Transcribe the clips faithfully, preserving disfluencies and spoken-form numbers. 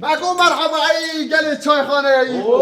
Mego merheba ey gelê çayxaneyê. Oo,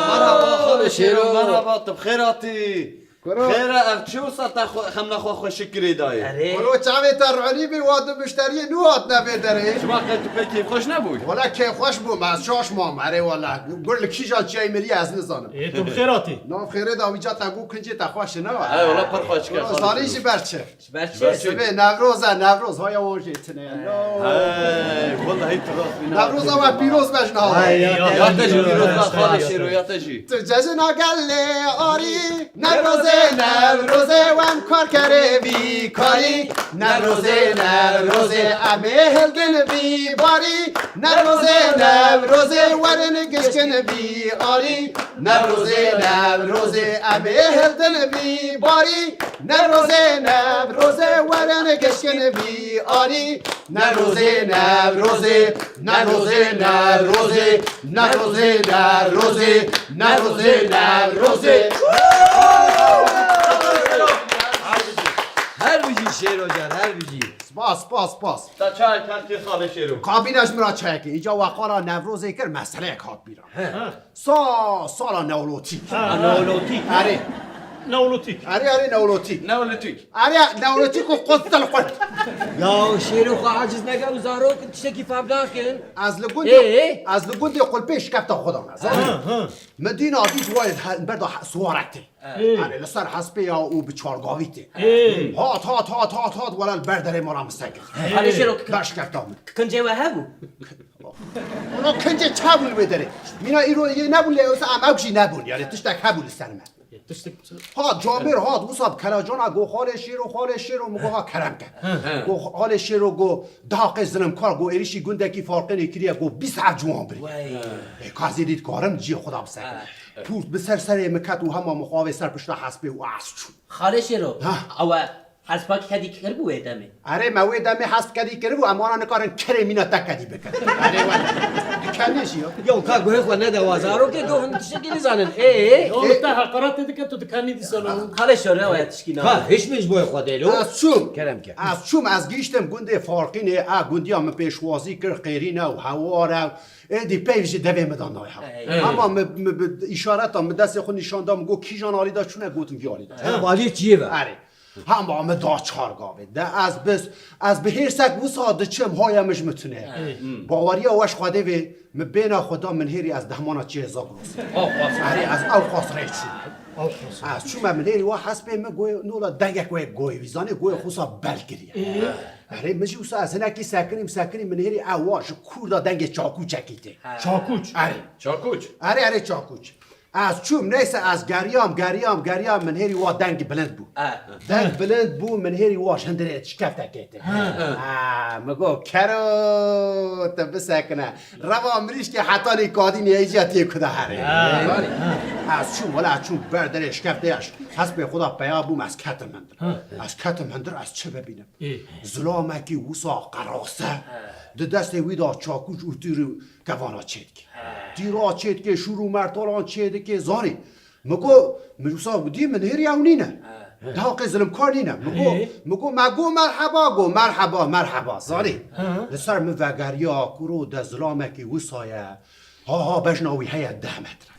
merheba xalê Şêro, merheba, tu bi xêr hatî. Kuro. Xêr e, ev çi wisa te xwe, xemla xwe xweşik kirê dayê? Erê. Kuro çavê te rûnî bî, wa du muşteriyê nû hatine vê derê. Çima qey tu pê kêfxweş nebûy? Wala kêfxweş bûm, ez şaş mam, erê wala. Gur li kîjan çiyayê miriye ez nizanim. Ê, tu bi xêr hatî. Nav xêrê da wî ca te got kincê te xweş e, ne wa? He, wala pir xweşik e, Kuro, xalê Şêro. Zanî ji ber çi? Ji ber çi? Sibê Newroz e, Newroz haya wan jê tune ye. Hey, wallahî tu rast bî. Newroza we pîroz be ji niha. Hey, ya te jî pîroz be xalê Şêro, ya te jî. Tu cejina gelê arî, Newrozê, Newrozê, wem karkerê vî karî. Newrozê, Newrozê, em ê hildin vî barî. Newrozê, Newrozê, werin gişkin vî arî. Newrozê, Newrozê, em ê hildin vî barî. Newrozê, Newrozê, werin gişkin vî arî. Newrozê, Newrozê, Newrozê, Newrozê, Newrozê, Newrozê, Newrozê, Newrozê. Her bijî Şêro can, her bijî. Spas, spas, spas. Ta çayek hat kir xalê Şêro. Kabîne ji min re çayekê. Îca we qala Newrozê kir, meseleyek hat bîra. He. Sa, sala Neolotîk. Ha, Neolotîk. Erê. Neolotîk. Erê, erê, Neolotîk. Neolotîk. Erê, Neolotîk û qut dil qut. Ya Şêro xwe aciz neke û zarok tiştekî fam nakin. Ez li gundê, Ê, ê. Ez li gundê qulpê şikefta xwe dana. Ha, ha. Min dîna dît wayê he-, berda he-, siwarek tê. Ê. Erê, li ser hespê ya û bi çargavî tê. Ê. Hat, hat, hat, hat, hat, wela li ber derê mala min sekir. Xalê Şêro, Ber şikefta min. Kincê we hebû? Wala kincê çi hebû li wê derê? Mîna îro yê nebûn lê wisa em ew jî nebûn. Yanî tiştek hebû li ser me. Tiştek Ha camêr hat wisa bi kelacana go xalê Şêro, xalê Şêro, min go ha kerem ke. Go xalê Şêro go dahaqê zilimkar go êrişî gundekî Farqînê kiriye go bîst heb ciwan birî. Wey. Ê ka zêdî dikarim ciyê xwe da bisekine. Pûrt bi ser serê min ket û hema min xwe avê ser pişta hespê û ez çûm. Xalê Şêro, Ha. ew e Hespa kedî kiribû wê demê. Erê, me wê demê hesp kedî kiribû, em wana nikarin kerê mîna te kedî bikin. Erê, wele. Dikenê jî ya. Yo, ka guhê xwe nede wa zarokê, do hin tiştekî nizanin. Ê, ê. Yo, li te heqaretê dike, tu dikenî dîsa lo. Xalê Şêro, ew ya tişkî na. Ka, hiç min ji bo xwe dê lo. Ez çûm. Kerem ke. Ez çûm, ez gihiştim gundê Farqînê, a gundiya min pêşwazî kir, qêrîn e û hewar e. Êdî peyv ji devê min de nayê hewa. Ey. Hema min, min bi îşareta min destê xwe nîşan da, min got, kîjan alî de çûne, gotim vî alî de. He, alî çiyê ve. Erê. Hema min da çar gavê. De ez biz, ez bi hêrsek wisa diçim, haya min ji min tune. Ey. Baweriya we ji Xwedê vê, min bêna xwe da, min hêrî ez dehmana çiyê Zagros. Ew qas. Erê, ez ew qas rê çûm. Ew qas. Ez çûme min hêrî wa hespê min goyê, nola dengek wê goyê wî, zanê goyê xwe sa bel kiriye. Ey. Erê, min jî wisa ez hinekî sekinîm, sekinîm, min hêrî ew wa ji kûr da dengê çakûçekî tê. He. Çakûç? Erê. Çakûç? Erê, erê, çakûç. Ez çûm, neyse ez geriyam, geriyam, geriyam, min hêrî wa deng bilind bû. He. Deng bilind bû, min hêrî wa ji hindirê şikeftekê tê. He. Ha, min got, kero, tu bisekine. Reva mirîşkê hetanî kadînê êciya tê kuda herê. Ha. Ez çûm, wela ez çûm ber derê şikeftê, ez hespê xwe da peya bûm, ez ketim hindir. Ha. Ez ketim hindir, ez çi bibînim? Ê. Zilamekî wisa qerase. He. Di destê wî de çakûç û tîr û kevana çêdike. He. Tîra çêdike, şûr û mertalan çêdike, zanî. Min got, min wisa dî min hêrî ew nîne. He. Dahaqê zilimkar nîne. Min got, Ê. Min got, me got merheba, got merheba, merheba, zanî. He. Li ser min vegeriya, kuro de zilamekî wisa ye. Ha, ha, bejna wî heye deh metre.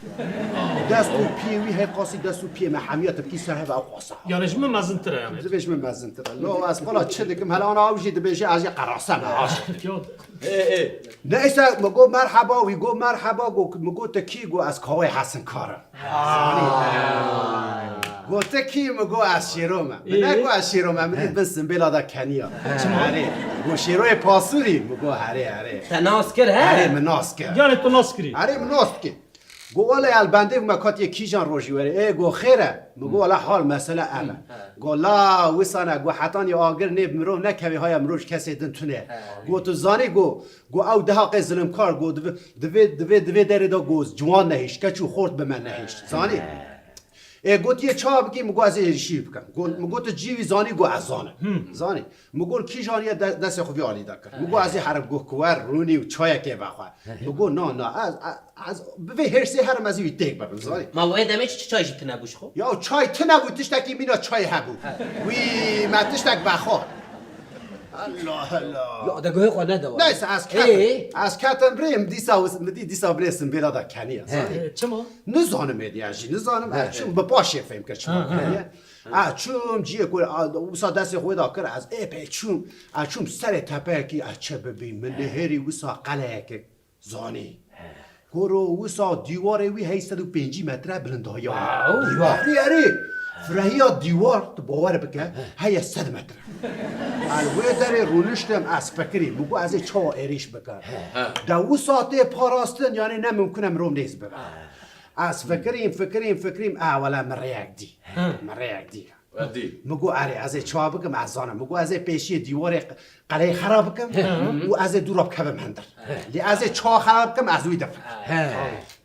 Dest û piyê wî hey qasî, dest û piyê me hemiya tibkî ser heve ew qasa. Yani ji min mezintir e yani. Divê ji min mezintir e. Lo, ez qala çi dikim, hele ana ew jî dibêje, ez jî qerase me, aşk. Yok. Ê, ê. Neyse, mi got merheba, wî got merheba, got, mi got te kî, got ez kawê Hesinkar im. Ha. Got te kî, mi got ez Şêro me. Mi Ê. Negot ez Şêro me, min dît bin simbêla da keniya. Çima? Erê. Got Şêroyê Pasûrî, mi got herê, herê. Te nas kir, he? Erê, mi nas kir. Yani tu nas kirî? Erê, mi nas kir. Got wele el bendê me katiye kîjan rojî were. Ê, got xêr e. Mi got wele hal mesele ev e. He. Got la wisane, got hetanî agir nê bi mirov nekevê haya mirov ji kesê din tune. He. Got tu zanî, got, got ew dehaqê zilimkar, got divê, divê, divê, divê derê de got ciwan nehişt, keç û xort bi me nehişt. Zanî? Ê, gotiye, ça bikî? Mi got ez ê êrişî bikim. Got, mi got tu cî wî zanî? Got ez zanim. Hmm. Zanî. Mi got kîjan ye de-, destê xwe vî alî de kir. Mi got ez ê herim, got kuwer rûnî û çayekê vexwe. Mi got na, na, ez, ez, ez bi vê hêrsê herim ez ê wî têk bibim, zanî. Ma wê demê çi çay jî tune bû ji xwe? Ya çay tune bû, tiştekî mîna çayê hebû. He. Wî me tiştek vexwar. Allah Allah. Ya de guhê xwe nede wan. Neyse, ez ketim. Ê? Ez ketim rê, min dîsa wis-, min dî-, dîsa birê simbêla da keniya. He. Ê, çima? Nizanim êdî, ez jî nizanim, ez çûm bi paşê fêm kir çima keniye. Ez çûm ciyê ku, a, wisa destê xwe da kir, ez ê pê çûm, ez çûm serê tepeyekî, ez çi bibîm, min nihêrî wisa qeleyekê zanî. Koro wisa dîwarê wî hey sed û pêncî metre bilindahiya. Wow. Dîwar. Erê, erê. Firehiya dîwar, tu bawer bike, heye sed metre. Ez wê derê rûniştim, ez fikirî, min got ez ê çawa êrîş bikim. De wisa tê parastin, yanî ne mimkun e mirov nêz bibe. Ez fikirîm, fikirîm, fikirîm, a wele min rêyek dî. Min rêyek dî. Min got, erê, ez ê çawa bikim, ez zanim. Min got, ez ê pêşiyê dîwarê q-, qeleyê xera bikim û ez ê dûra bikevim hindir. Lê ez ê çawa xera bikim, ez wî difikirim.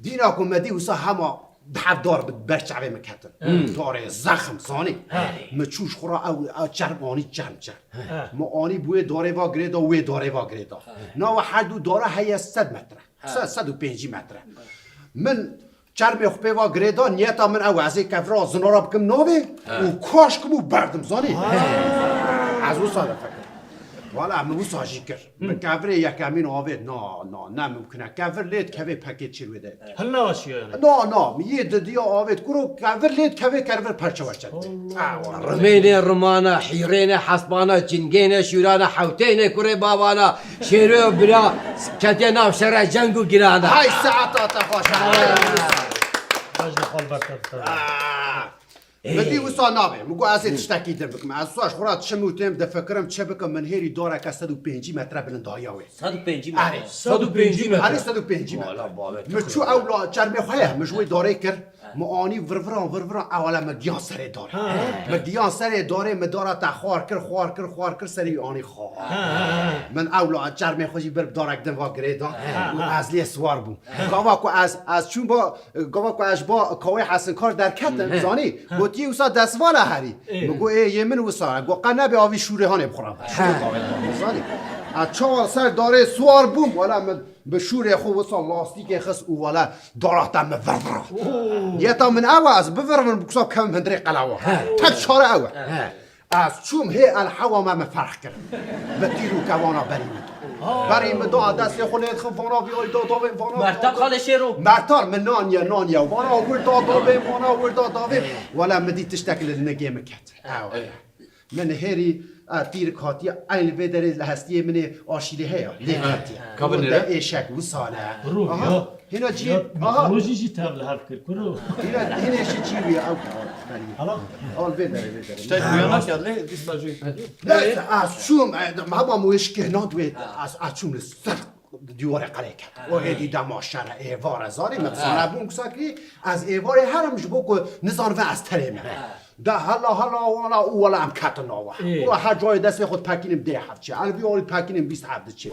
Dîna ku me dî wisa hema heft dar bi ber çavê min ketin. Darê zexm, zanî. Min çû ji xwe re ew, ew çerm anî çerm çerm. Min anî bi wê darê va girêda, wê darê va girêda. Nava her du dara heye sed metre. Sed, sed û pêncî metre. Min çermê xwe pê va girêda, niyeta min ew e, ez ê kevira zinora bikim navê û kaş kim û berdim, zanî? Ez wisa difikirim. Wala min wisa jî kir. Min kevirê yekemîn avêt, na, na, ne mimkun e. Kevir lê dikevê pekê çêr wê de. Hil neaşiyo yani. Na, na, min yê didiya avêt, kuro kevir lê dikevê kervir perçe werçe didê. Rimênê rimana, hîrêne hesbana, cingêne şûrana, hewtêne kurê bavana, şêrê û bira ketiye nav şere ceng û girana. Hay saeta te xweş. Bejna xwe li ber te bikevin. Ah. Min dî wisa nabe. Min got ez ê tiştekî din bikim. Ez wisa ji xwe re diçim û têm difikirim çi bikim, min hêrî dareke sed û pêncî metre bilindahiya wê. Sed û pêncî metre. Erê. Sed û pêncî metre. Erê, sed û pêncî metre. Wala bawer. Min çû ew la çermê xwe ye, min ji wê darê kir. Min anî virviran, virviran, ewele min giyan serê darê. Min giyan serê darê, min dara te xwar kir, xwar kir, xwar kir, serê wî anî xwar. Min ew la çermê xwe jî bir bi darek din va girêdan û ez lê siwar bûm. Gava ku ez, ez çûm ba, gava ku ez ji ba kawê Hesinkar derketim, zanî? Gotiyê wisa destvala herî. Min got, ê, yê min wisa, got, qe nebe avî şûrê hanê bixuram. Şûrê kawê zanî? Ez çawa ser darê siwar bûm, wala min bi şûrê xwe wisa lastîkê xist û wala dara te min virvira. Niyeta min ew e, ez bivirvim, bi kusa bikevim hundirê qelewa. Tek çare ew e. Ez çûm hê el hewa me, min ferq kir. Bi tîr û kevana berî min da. Berî min da, destê xwe lê dixim, vana vî ay da davê, vana. Mertan xalê şêro. Mertan min naniye, naniye. Vana wir da davê, vana wir da davê. Wala min dî tiştek li nigê min ket. Ew e. Min hêrî, a, tîrik hatiye, eyn li vê derê li hestiyê min ê aşîlê heye, lê ketiye. Ka binêre? Wende êşek wisa ne. Ruh, aha, ya. Hêna cî, ya, aha. Mitolojî jî tev li hev kir, kuro. Hêna, hêna jî cî wî, ew, ew, belî. Hala? Al vê derê, vê derê. Tiştek uyanak ya, lê dîsa jî. Neyse, ez çûm, e, hema min wê şikêhnand wê, ez, ez çûm li ser dîwarê qelê ket. O êdî dema şer e, êvar e, zarî min sana bûm, wisa kirî, ez êvarê herim ji bo ku nizanve ez terê me. De hala, hala, wala û wala em ketin nava. Ê. Û her cayê destê xwe dipekînim dê heb çi. El vî alî dipekînim bîst heb diçe.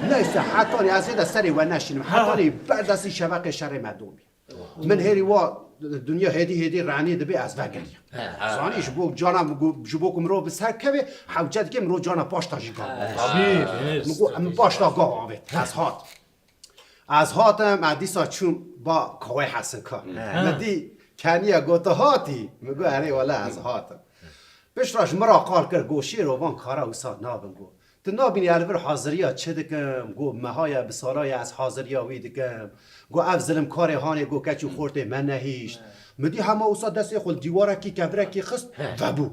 Neyse, hetanî ez ê de serê we neşînim. Hetanî ber destî şeveqê şerê me domî. Min hêrî wa dinya hêdî hêdî renê dibe ez vegeriyim. Zanî ji bo cana min got, ji bo ku mirov bi ser keve, hewce dike mirov cana paş da jî gav. Tabî, bênêz. Min got, min paş da gav avêt. Ez hat. Ez hatim, ez dîsa çûm ba kawê Hesinkar. Min dî keniye got, tu hatî? Min got, erê wele ez hatim. Piştre ji min re qal kir, got, şêro van kara wisa nabin, got. Tu nabînî ez li vir haziriya çi dikim? Got, meha ye bi sala ye ez haziriya wî dikim. Got, ev zilimkarê hanê, got, keç û xortê me nehîşt. Min dî hema wisa destê xwe li dîwarekî kevirekî xist, vebû.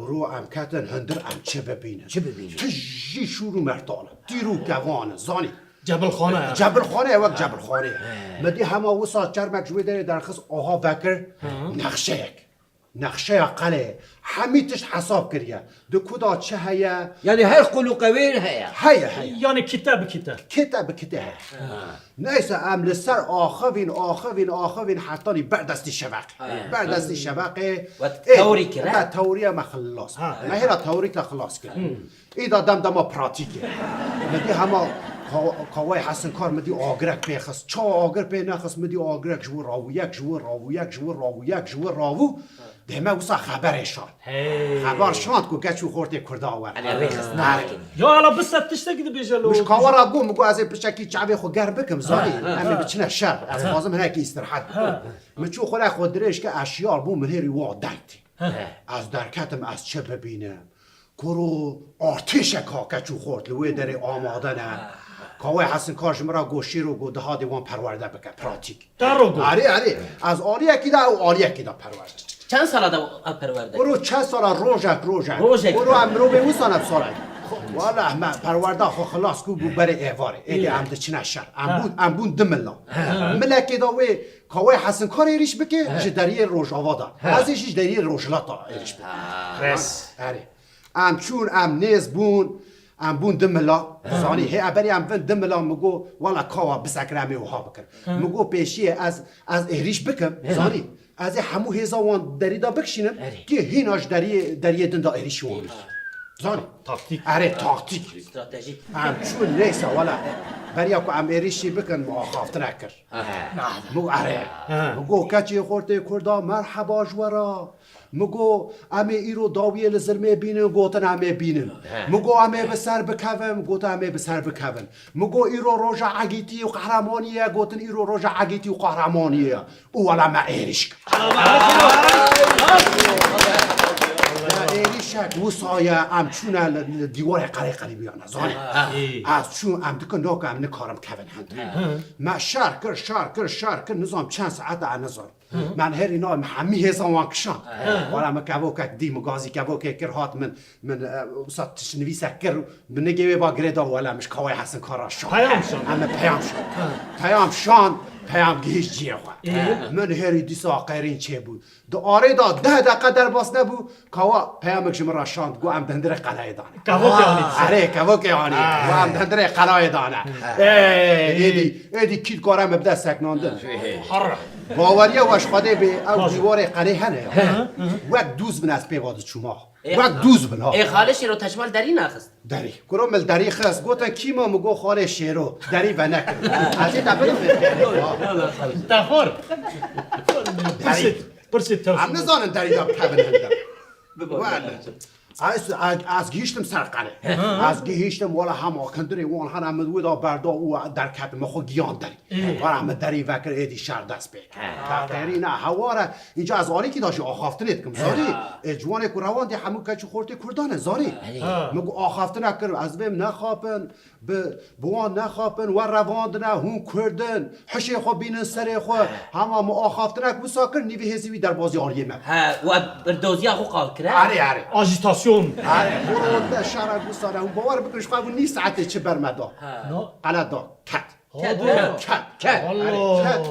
Ro em ketin hundir, em çi bibînin? Çi bibînin? Tijî şûr û mertal in. Tîr û kevan in, zanî. Cebilxane. Cebilxane ye, wek cebilxane ye. Min dî hema wisa çermek ji wê derê derxist, aha vekir nexşeyek. Nexşeya qelê. Hemî tişt hesab kiriye. Di ku da çi heye? Yanî her qulûqe wê heye. Heye, heye. Yanî kite bi kite. Kite bi kite heye. Neyse, em li ser axivîn, axivîn, axivîn, hetanî ber destî şeveqê. Ber destî şeveqê. Wet tewrî kir, he? Me tewriya me xilas kir. Me hêra tewrîk de xilas kir. Îda dem dema pratîkê. Min dî hema ka-, kawayê Hesinkar min dî agirek pê xist. Çawa agir pê nexist, min dî agirek ji wir rawû, yek ji wir rawû, yek ji wir rawû, yek ji wir rawû. Dê me wisa xeberê şand. Hey. Xeber şand ku keç û xortê Kurda were. Elê rêxistin nakin. Ya hala bise tiştekî dibêje lo. Min ji kawara got, min got ez ê piçekî çavê xwe germ bikim, zanî. Em ê biçine şer. Ez dixwazim hinekî îstirahet bikim. Min çû xwe re xwe dirêj kir, ez şiyar bûm, min hêrî wa deng tê. Ez derketim, ez çi bibînim? Kuro artêşek ha keç û xort li wê derê amade ne. Kawê Hesinkar ji min re got, Şêro, got, di hadê wan perwerde bike, pratîk. Te ro got? Erê, erê. Ez aliyekî de, ew aliyekî de perwerde. Çend sala da ev perwerde? Kuro çend sala, rojek, rojek. Rojek. Kuro em mirovê wisa ne bi sala. Wala me perwerda xwe xilas kir bû berê êvarê. Êdî em diçine şer. Em bûn, em bûn du mila. Milekê de wê Kawê Hesinkar êrîş bike, ji deriyê rojava de. Ez ê jî ji deriyê rojhilata êrîş bikim. Res. Erê. Em çûn, em nêz bûn, em bûn du mila. Zanî, hê eberî em bin du mila, min got, wela kawa bisekire em ê wiha bikin. Min got, pêşiyê ez, ez êrîş bikim, zanî. Ez ê hemû hêza wan derî de bikişînim, kê hîna ji deriyê, deriyê din de êrîşî wan bikim. Zanî. Taktîk. Erê, taktîk. Stratejîk. Em çûn, neyse, wela. Beriya ku em êrîşî bikin, min axaftinek kir. Min got, erê. Min got, keçê xortê Kurda, merheba ji we re. Min got, em ê îro dawiyê li zilmê bînin, gotin, em ê bînin. Min got, em ê bi ser bikevin, gotin, em ê bi ser bikevin. Min got, îro roja egîtî û qehremanî ye, gotin, îro roja egîtî û qehremanî ye. Û wela me êrîş kir. Me êrîşek wisa ye, em çûne li, li dîwarê qerê qerîbiyane, zanî. Ez çûm, em dikin, nake, em nikarin bikevin hende. Me şer kir, şer kir, şer kir, nizam çend saet e, nizam. Me herî na, me hemî hêzan wan kişand. Wala me kevokek dî, me gazî kevokê kir, hat min, min, e, wisa tiştnivîsek kir, bi nigê wê ba girê da, wala min ji Kawê Hesinkar re şand. Peyam şand. Em me peyam şand. Peyam şand, peyam gihîşt cihê xwe. Min herî dîsa qeyrîn çêbû. Di arê de deh deqe derbas nebû, Kawa peyamek ji min re şand, got, em di hundirê qelayê dane. Kevokê anî. Erê, kevokê anî. Got, em di hundirê qelayê dane. Ê, êdî, êdî kî dikare me bide seknandin? Herre. Baweriya we ji Xwedê bê, ew dîwarê qelê hene ya. Wek dûz bin ez pê ve diçûma. Wek dûz bin ha. Ê, xalê Şêro, te ji me li derî naxist? Derî. Kuro min li derî xist. Gotin, kî ma? Min got, xalê Şêro. Derî venekirin. Ez ê te bidim vê pêrê. Te xor. Pirsê, pirsê te. Em nizanin derî de bikevin hinde. Wele. Ez, ez, ez gihîştim ser qelê. Ez gihîştim, wele hema hundirê wan hene min wê de berda û derketim, min xwe giyan derî. Wele min derî vekir, êdî şer dest pê kir. Teqerîna hewar e. Înca ez alîkî de jî axaftinê dikim, zanî. Ê, ciwanê ku rewandî hemû keç û xortê Kurdan e, zanî. Min got, axaftinek kir, ez vêm nexapin. Bi, bi wan nexapin, we revandine, hûn Kurd in, hişê xwe bînin serê xwe. Hema min axaftinek wisa kir, nîvê hêzê wî derbazî aliyê me. He, we birdoziya xwe qal kir, he? Erê, erê. Ajîtasyon. Erê, xwe ronde şera gusane, hûn bawer bikin, ji xwe bû nîv saetê çi ber me da. He. No. Qele da, ket. Ket, ket, ket. Erê, ket.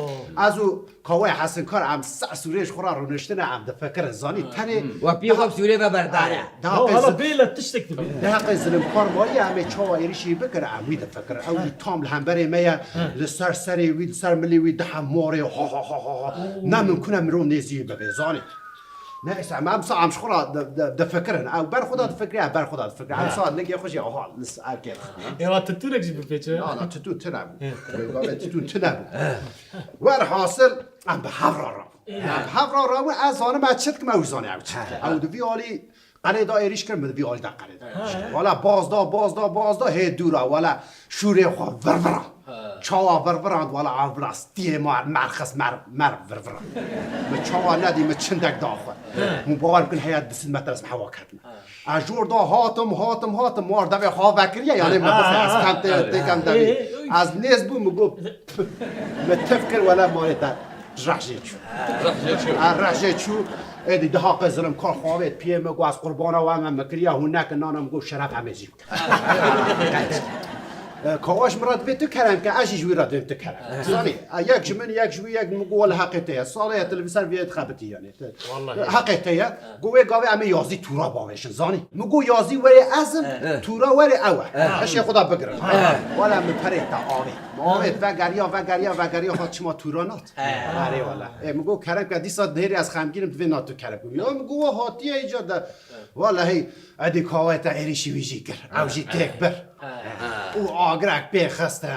Ez û Kawê Hesinkar em ser sûrê ji xwe re rûniştine, em difikirin, zanî, tenê. We piyê xwe bi sûrê ve berdane. Daha No, qey hala zil- bêle tiştek dibe. Daha qey zilimkar maye, em ê çawa êrişî bikin, em wî difikirin. Ew jî tam li hemberê me ye, li ser serê wî, li ser milê wî dihe morê, ha, ha, ha, ha, ha. Ne mimkun e mirov nêzî wî bibe, zanî. Neyse, em, em sa em ji xwe re di, di, difikirin. Ew ber xwe de difikire, ev ber xwe de difikire. Em sa nigê xwe jî, aha, li s-, erkê. Êwa titûrek jî bipêçe. Na, na, titû tune bû. Gavê titûn tune bû. Werhasil, em bi hev re rabûn. Em bi hev re rabûn, ez zanim ez çi dikim, ew jî zane ew çi dike. Ew di vî alî qelê da êrîş kir, min di vî alî da qelê da êrîş kir. Wala baz da, baz da, baz da, hê dûra, wala şûrê xwe virvirand. Çawa virvirand, wala ev bila stiyê ma, mer xist, mer, mer virvirand. Min çawa nedî, min çindek da xwe. Hûn bawer bikin, heya du sed metre ez bi hewa ketime. Ez jor da hatim, hatim, hatim, mar devê xwe vekiriye, yanê me bixwe, ez kem tê, tê kem devî. Ez nêz bûm, min got, pf, min tif kir, wele marê te reh jê çû. Reh jê çû. A, reh jê çû, êdî daha qey zilimkar xwe avêt piyê min, got, ez qurbana we me, min kiriye, hûn nekin, nana min got, şeref em ê jî bikin. E, Kawa ji min re divê tu kerem ke, ez jî ji wî re divêm tu kerem. Zanî, e, yek ji min, yek ji wî, yek min got, wele heqê te ye. Salê ye, tu li vî ser vê dixebitî, yanî. Wallahî. Heqê te ye. Got, wê gavê em ê yazî tûra bavêjin, zanî. Min got, yazî werê ez im, tûra werê ew e. Hişê xwe de bigirin. Wala min perê te avêt. Min avêt, vegeriya, vegeriya, vegeriya, xwe çima tûra nat? Erê wala. Ê, min got, kerem ke, dîsa nêrî ez xemgîn im, divê na tu kerem bû. Ya min got, we hatiye îca de. Wala hey, Edî Kawê te êrîşî wî jî kir. Ew jî têk bir. Û agirek pê xistin.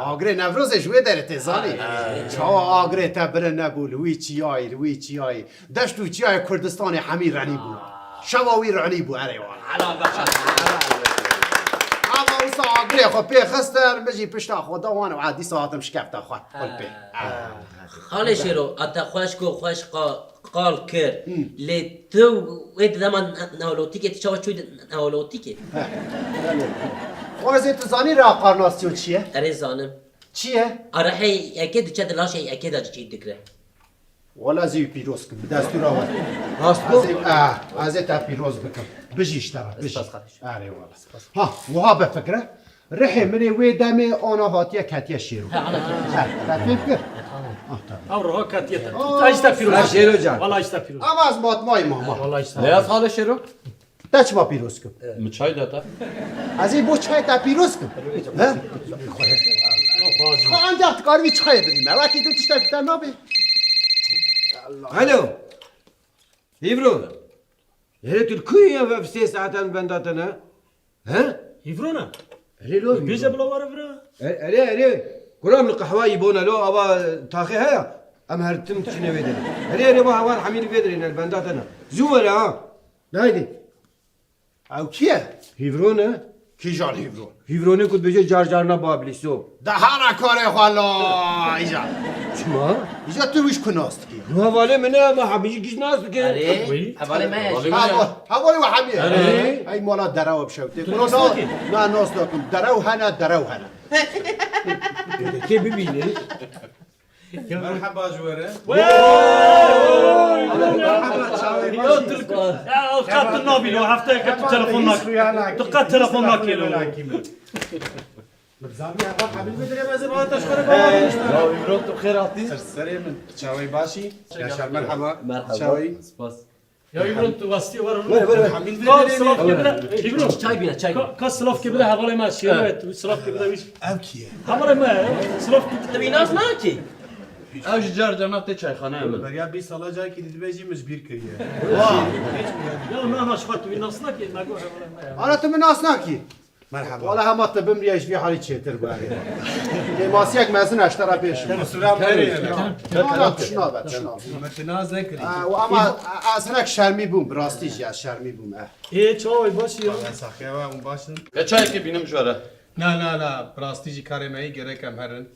Agirê Newrozê ji wê derê tê, zanî. Çawa agirê te bilind nebû, li wî çiyayî, li wî çiyayî. Deşt û çiyayê Kurdistanê hemî renî bû. Şeva wî renî bû, erê wala. Helal be. Ama wisa Sadirê xwe pê xistin, min jî pişta xwe da wan û dîsa hatim şikefta xwe. Xwe pê. Xalê Şêro, a te xweşk û xweş qa-, qal kir. Lê tu wê di dema ne-, neolotîkê, tu çawa çûyî di neolotîkê? Xwezê tu zanî reha qarnasyon çi ye? Erê zanim. Çi ye? A rehê yekê diçe di laşê yekê de çî digre. Wala ez ê wî pîroz kim, bi destûra we. Rast Ez got. ê, ah, ez ê te pîroz bikim. Bijî ji te re, bijî. Spas, kardeşim. Erê wala. Ha, wiha be fikre. Rihê min ê wê demê ana hatiye ketiye Şêro. He, ana ketiye. He, te fêm kir? Tamam. Ah, tamam. Ew roha ketiye te. Aa, Te işte pîroz. Ha, Şêro can. Wala işte pîroz. Ama ez matmayî mama. Wala işte. Ne yaz hale Şêro? Te çima pîroz kim? Min çay da te. Ez ê bo çayê te pîroz kim? He? Ka ancak dikarî çayê bidî me. Wekî tu tiştek te nabê. Alo. Hîvro. Herê tu li ku yî ev sê saetan benda te ne? He? Hîvro ne? Erê lo Hîvro. Bêje bila were vira. E-, erê, erê. Kuram li qehwa yî bona lo ava taxê heye. Em her tim diçine wê derê. Erê, erê, va heval Hemîd vê derê ne, li benda te ne. Zû were ha. Haydi. Ew kî ye? Hîvron e. Kîjan Hîvron? Hîvronê ku dibêje car carna Babilîso. De hara karê xwe la, îca. Çima? Îca tu wî ji ku nas dikî? Hevalê min e, me hemî jî giş nas dike. Erê, hevalê me ye. Hevalê me ye. Hevalê we hemî ye. Erê. Ey mala derew bişewtê. Tu nas nakî? Na, nas nakim. Derew hene, derew hene. Kê bibîne? Merheba ji we re. Wey! Merheba, çawê baş. Ya, tu qet nabî lo, hefteyeke tu telefon nak-, tu qet telefon nakî lo. Bi zanî heval Hemîd Bedirê mezin hate ji xwe re bala. Ya, Îmran, tu xêr hatî. Ser serê min, çawê başî. Yaşar, merheba. Merheba. Çawê. Spas. Ya Îmran, tu westî were. Were, were, were. Ka silav ke bide. Îmran. Çay bîne, çay bîne. Ka, ka silav ke bide hevalê me Şêro, tu silav ke bide wî. Ev kî ye? Hevalê me, silav ke bide. Tu wî nas nakî? Ew ji car cana tê çayxaneyê min. Beriya bîst sala carekî dî dibê jî min ji bîr kiriye. Ya na, na, ji xwe tu wî nas nakî, me got hevalê me ye. Ana tu min nas nakî? Merhaba. Wala hema te bimriya ji vî halî çêtir bû erê. Kêmasiyek mezin e ji te re pêş. Qusura me re. Wala tişna be, tişna be. Me tu nas nekirî. Aa, û ama ez hinek şermî bûm, bi rastî jî ez şermî bûm, eh. Ê, çawa baş ya? Wala saxiya we hûn baş in. Ya çayekê bînim ji we re. Na, na, na, bi rastî jî karê me yî gerek em herin.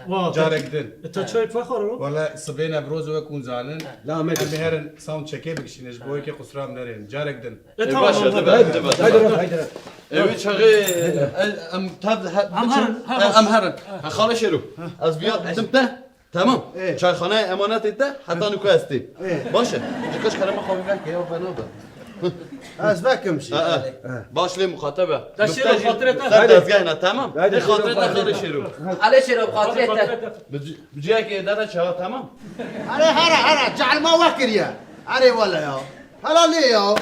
Wa, carek din. E, te çay vexwaro? Wala sibê Newroz wek hûn zanin. La me Em ê herin sound checkê bikişîne ji bo yekê qusra em nerên. Carek din. E, E, tamam, baş e, tamam. Dibe, dibe, Haydi dibe. Ro, haydi Ro. Ew çaxê, e, em tev he-, Em biçin, herin, e, herin. Em herin. Ha, Xalê Şêro. Ez viya didim te. Tamam. E. Çayxaneyê emanetê te, heta nûka ez tê. E. Baş e. Ji qeç kerema xwe veke ya fena be. Ez vekim jî. Ha, ha. Baş lê muxatebe. Te Şêro, xatirê te. Ser dezgehê ne, tamam. Haydi Lê Şêro, xatirê te, xatirê Xalê te. Şêro. Hale Şêro, xatirê te. Bi ci-, bi cihekê dere çawa, tamam. Here, here, here, calma we kiriye. Here wele ya. Hela lê ya.